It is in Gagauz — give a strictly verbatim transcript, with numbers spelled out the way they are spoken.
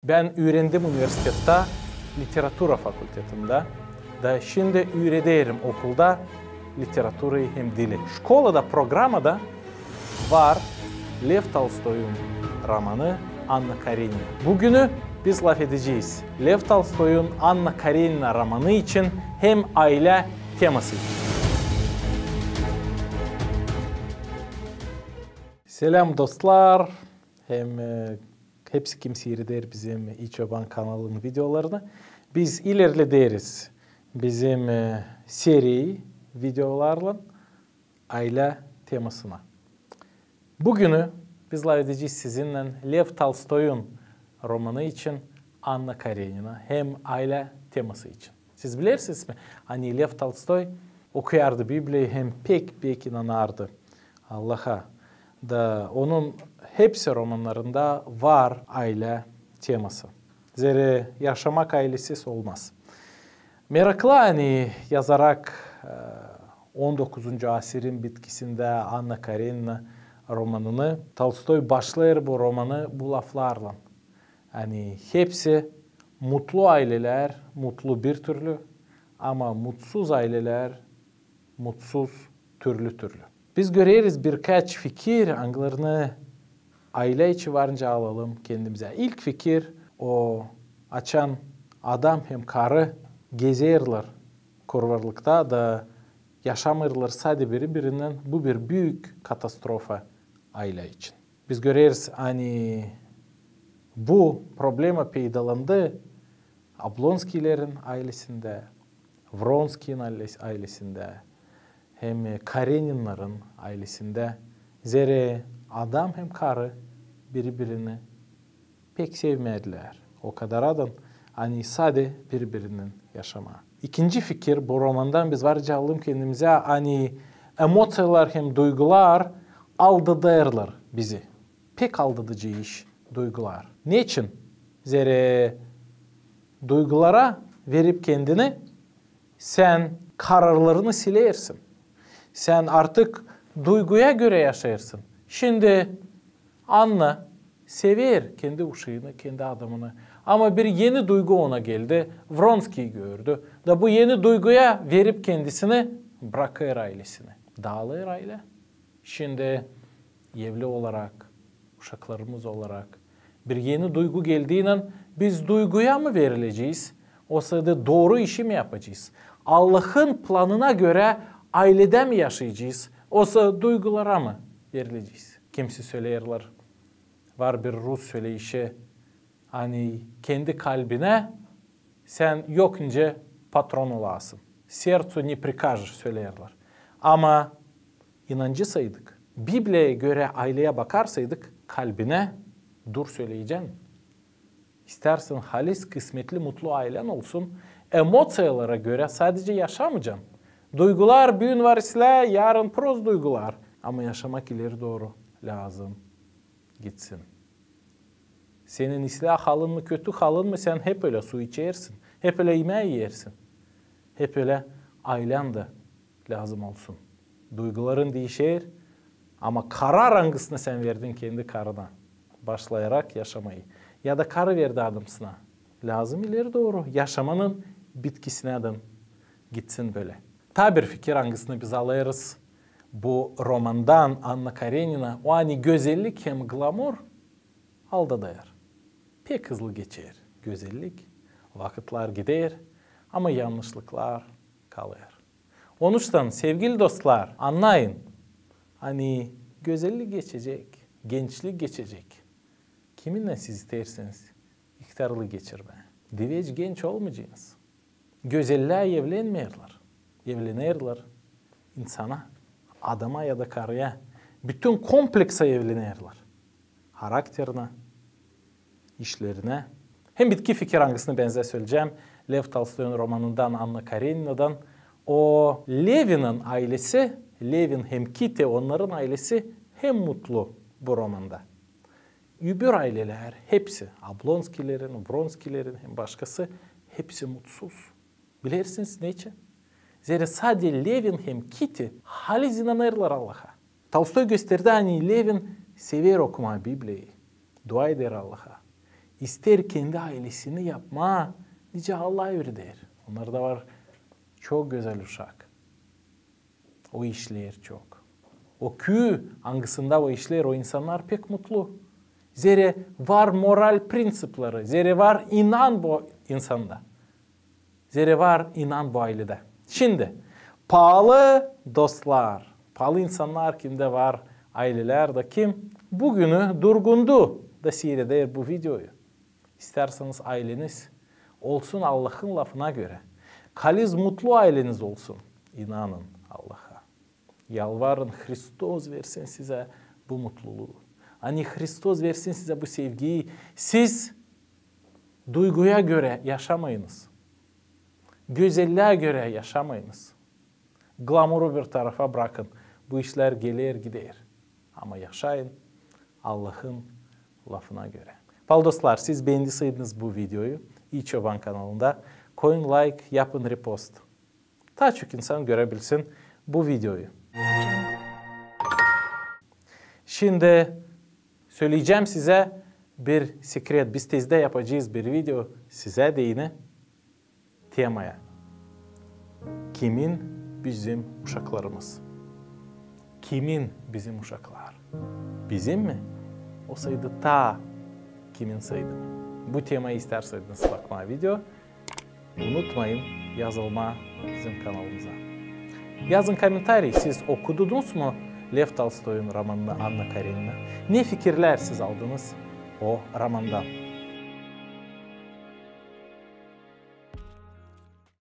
Bän üürendim universitettä, literatura fakultetindä, da şindi üürederim okulda literaturayı hem dili. Şkolada, programada var Lev Tolstoyun romanı Anna Karenina. Bu günü biz lafedecez Lev Tolstoyun Anna Karenina romanı için hem aylä teması için. Selam, dostlar! Hem, e, hepsi, kim siireder bizim İ Çoban kanalın videolarını. Biz ilerlederiz bizim, e, seriyayı videolarlan aylä temasına. Bu günü biz lafedecez sizinnän Lev Tolstoyun romanı için Anna Karenina hem aylä teması için. Siz bilersiniz mi, ani Lev Tolstoy okuyardı Bibliyayı hem pek, pek inanardı Allaha. Da onun hepsi romannarında var aylä teması. Zerä yaşamak aylesiz olmaz. Meraklı, ani yazarak, e, on dokuzuncu asirin bitkisindä Anna Karenina romanını, Tolstoy başlêêr bu romanı bu laflarlan. Ani hepsi mutlu aylelär mutlu bir türlü, ama mutsuz aylelär mutsuz türlü-türlü. Biz göreriz birkaç fikir, angılarını aylä içi varınca alalım kendimizä. İlk fikir o, açan adam hem karı gezerlär kurvarlıkta da yaşamêêrlar sade biri-birinnän, bu bir büük katastrofa aylä için. Biz göreriz, ani bu problema peydalandı Oblonskiylerin aylesindä, Vronskiyin aylesindä, hem Kareninlerin aylesindä. Zerä adam hem karı biri-birini pek sevmeedilär. O kadaradan, ani sade biri-birinnän yaşamaa. İkinci fikir, bu romandan biz varınca alalım kendimizä, ani emoţiyalar hem duygular aldadêrlar bizi. Pek aldadıcı iş duygular. Neçin? Zerä duygulara verip kendini, sän kararlarını silersin. Sän artık duyguya görä yaşêêrsın. Şindi Anna sever kendi uşaanı, kendi adamını. Ama bir eni duygu ona geldi, Vronskiyi gördü. Da bu eni duyguya verip kendisini, brakêr aylesini. Daalêr aylä. Şindi evli olarak, uşaklarımız olarak, bir eni duygu geldiynän biz duyguya mı verilecez, osa da dooru işi mi yapacez? Allahın planına görä ayledä mi yaşayacez, osa duygulara mı verilecez? Kimisi söleerlär, var bir rus söleyişi, ani kendi kalbinä sän yok nicä patron olasın. Сердцу не прикажешь, söleerlär. Ama inancısaydık, Bibliyaya görä ayleyä bakarsaydık, kalbinä dur söleyecän. İstärsän halis, kısmetli, mutlu aylän olsun, emoţiyalara görä sadecä yaşamayacan. Duygular büün var islää, yarın prost duygular. Ama yaşamak ileri dooru lääzım gitsin. Senin islää halın mı, kötü halın mı, sän hep ölä su içersin, hep ölä imää iyersin, hep ölä aylän dä lääzım olsun. Duyguların diişer, ama karar, angısını sän verdin kendi karına, başlayarak yaşamayı, ya da karı verdi adamısına, lääzım ileri dooru yaşamanın bitkisinädän gitsin bölä. Taa bir fikir, angısını biz alêrız bu romandan, Anna Karenina, o ani gözellik hem glamur aldadêr. Pek hızlı geçer gözellik, vakıtlar gider, ama yannışlıklar kalêr. Onuştan, sevgili dostlar, annayın, ani gözellik geçecek, gençlik geçecek. Kiminnän siz isteersiniz ihtärlıı geçirmää? Diveç genç olmayacanız. Gözellää evlenmeerlär. Evlenerlär insana, adama ya da karıya. Bütün kompleksä evlenerlär. Harakterinä, işlerinä. Hem bitki fikir, angısını bän söleyecäm Lev Tolstoyun romanından, Anna Kareninadan. O Levinin aylesi, Levin hem Kiti, onnarın aylesi hem mutlu bu romanda. Öbür aylelär, hepsi, Oblonskiylerin, Vronskiylerin hem başkası, hepsi mutsuz. Bilersiniz neçin? Zerä sade Levin hem Kiti halis inanêrlar Allaha. Tolstoy gösterdi, ani Levin sever okumaa Bibliyayı, dua eder Allaha. isteer kendi aylesini yapmaa, nicä Allah üüreder. Onnarda var çok gözäl uşak. O işleer çok. O küü, angısında o işleer, o insannar pek mutlu. Zerä var moral prinţipleri, zerä var inan bu insanda. Zerä var inan bu ayledä. Şindi, paalı dostlar, paalı insannar, kimdä var aylelär da kim bugünü durgundu da siireder bu videoyu. İstärseniz ayleniz olsun Allahın lafına görä. Kaliz mutlu ayleniz olsun. İnanın Allaha. Yalvarın, Hristos versin sizä bu mutluluu. Ani Hristos versin sizä bu sevgiyi. Siz duyguya görä yaşamayınız. Gözellää görä yaşamayınız. Glamuru bir tarafa brakın. Bu işlär geler, gider. Ama yaşayın Allahın lafına görä. Paalı dostlar, siz beendiseydiniz bu videoyu İi Çoban kanalında, koyun layk, yapın repost. Taa çok insan görebilsin bu videoyu. Şindi söleyecäm sizä bir sekret. Biz tezdä yapacez bir video sizä deyni temaya: Kimin bizim uşaklarımız? Kimin bizim uşaklar? Bizim mi? Osaydı taa kiminsaydı mı? Bu temayı istärseydiniz bakmaa video, unutmayın yazılmaa bizim kanalımıza. Yazın komentariy, siz okudunuz mu Lev Tolstoyun romanını Anna Karenina? Ne fikirlär siz aldınız o romandan?